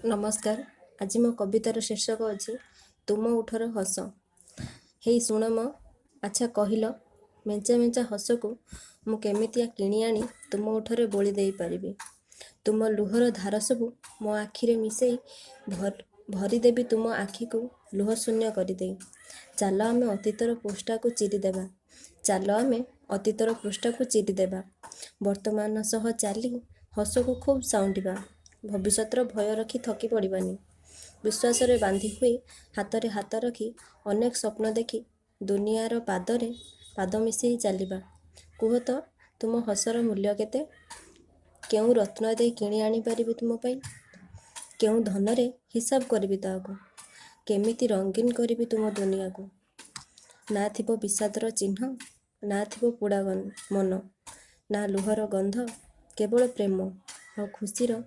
ନମସ୍କାର। ଆଜି ମୋ କବିତାର ଶୀର୍ଷକ ଅଛି ତୁମ ଓଠର ହସ। ହେଇ ଶୁଣ ମ, ଆଚ୍ଛା କହିଲ, ମେଞ୍ଚା ମେଞ୍ଚା ହସକୁ ମୁଁ କେମିତିଆ କିଣିଆଣି ତୁମ ଓଠରେ ବୋଳି ଦେଇପାରିବି। ତୁମ ଲୁହର ଧାର ସବୁ ମୋ ଆଖିରେ ମିଶେଇ ଭରିଦେବି ତୁମ ଆଖିକୁ ଲୁହ ଶୂନ୍ୟ କରିଦେଇ। ଚାଲ ଆମେ ଅତୀତର ପୃଷ୍ଠାକୁ ଚିରିଦେବା। ଚାଲ ଆମେ ଅତୀତର ପୃଷ୍ଠାକୁ ଚିରିଦେବା। ବର୍ତ୍ତମାନ ସହ ଚାଲି ହସକୁ ଖୁବ୍ ସାଉଁଟିବା। ଭବିଷ୍ୟତର ଭୟ ରଖି ଥକି ପଡ଼ିବାନି। ବିଶ୍ୱାସରେ ବାନ୍ଧି ହୋଇ ହାତରେ ହାତ ରଖି ଅନେକ ସ୍ୱପ୍ନ ଦେଖି ଦୁନିଆର ପାଦରେ ପାଦ ମିଶେଇ ଚାଲିବା। କୁହ ତ ତୁମ ହସର ମୂଲ୍ୟ କେତେ? କେଉଁ ରତ୍ନ ଦେଇ କିଣି ଆଣିପାରିବି ତୁମ ପାଇଁ? କେଉଁ ଧନରେ ହିସାବ କରିବି ତାହାକୁ? କେମିତି ରଙ୍ଗୀନ କରିବି ତୁମ ଦୁନିଆକୁ? ନା ଥିବ ବିଷାଦର ଚିହ୍ନ, ନା ଥିବ ପୋଡ଼ା ମନ, ନା ଲୁହର ଗନ୍ଧ, କେବଳ ପ୍ରେମ ଆଉ ଖୁସିର